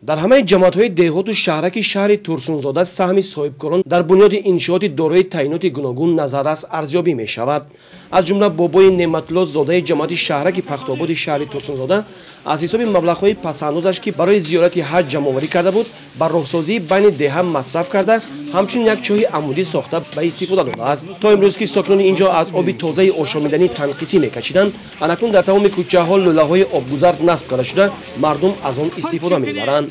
Дар ҳамаи ҷамоатҳои деҳоту шаҳраки шаҳри Турсунзода саҳми соҳибкорон дар бунёди иншооти дорои таъиноти гуногун назаррас арзёбӣ мешавад. Аз ҷумла бобои Неъматулло зодаи ҷамоати шаҳраки Пахтободи шаҳри Турсунзода аз ҳисоби маблағҳои пасандозаш, ки барои зиёрати ҳаҷ ҷамъоварӣ карда буд, ба роҳсозии байни деҳа масраф карда, ҳамчунин як чоҳи амудӣ сохта ба истифода додааст. То имрӯз ки сокинони ин ҷо аз оби тозаи ошомиданӣ танқисӣ мекашиданд, анакнун дар тамоми кӯчаҳо лӯлаҳои обгузар насб карда шуда, мардум аз он истифода мебаранд.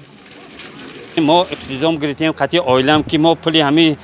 Мо иқтидом гирифтем қатъи оилам, ки мо пули ҳамин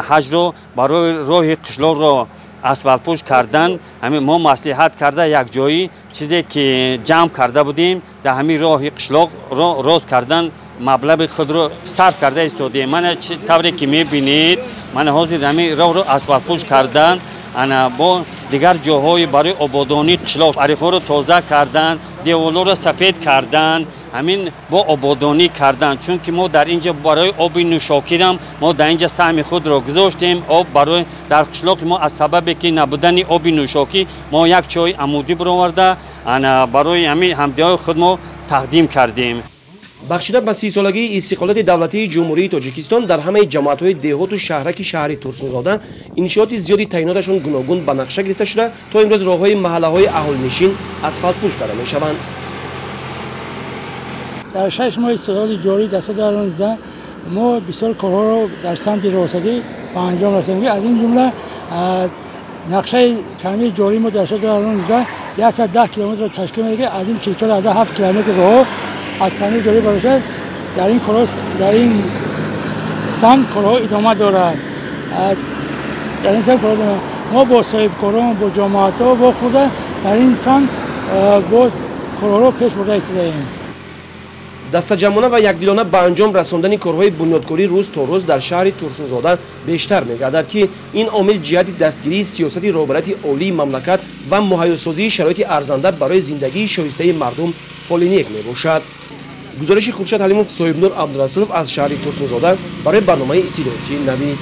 ҳаҷро барои роҳи қишлоқро асфалтпӯш кардан, ҳамин мо маслиҳат карда якҷоӣ чизе ки ҷамъ карда будем, дар ҳамин роҳи қишлоқро рост кардан маблағи худро сарф карда истодем. Мана тавре ки мебинед, мана ҳозир ҳамин роҳро асфалтпӯш кардан, ана бо дигар ҷоҳои барои ободонии қишлоқ ариқҳоро тоза кардан, деворҳоро сафед кардан, ҳамин бо ободонӣ кардан. Чунки мо дар ин ҷо барои оби нӯшокирам мо дар ин ҷо саҳми худро гузоштем. Об барои дар қишлоқи мо аз сабабе ки набудани оби нӯшокӣ мо як чоҳи амудӣ бароварда, ана барои ҳамин ҳамдиҳои худ мо тақдим кардем. Бахшида ба 30-солагии истиқлолияти давлатии Ҷумҳурии Тоҷикистон дар ҳамаи ҷамоатҳои деҳоту шаҳраки шаҳри Турсунзода иншооти зиёди таъиноташон гуногун ба нақша гирифта шуда, то имрӯз роҳҳои маҳаллаҳои аҳолинишин асфалтпӯш карда мешаванд. Дар 6 моҳи соли ҷорӣ дар соли 2019 мо бисёр корҳоро дар самти роҳсозӣ ба анҷом расонидем. Аз ин ҷумла нақшаи таъмири ҷории мо дар соли 2019 110 километрро ташкил медиҳад, ки аз ин 44,7 километр роҳҳо аз таъмири ҷорӣ бардошта, дар ин самт корҳо идома дорад. Дар ин самт мо бо соҳибкорон, бо ҷамоатҳо вохӯрда дар ин самт боз корҳоро пеш бурда истодаем. Дастаҷамъона ва якдилона ба анҷом расондани корҳои бунёдкорӣ рӯз то рӯз дар шаҳри Турсунзода бештар мегардад, ки ин омил ҷиҳати дастгирии сиёсати роҳбарияти олии мамлакат ва муҳайёсозии шароити арзанда барои зиндагии шоистаи мардум фолинек мебошад. Гузориши Хуршед Ҳалимов, Соҳибнур Абдурасулов аз шаҳри Турсунзода барои барномаи иттилоотии Навид.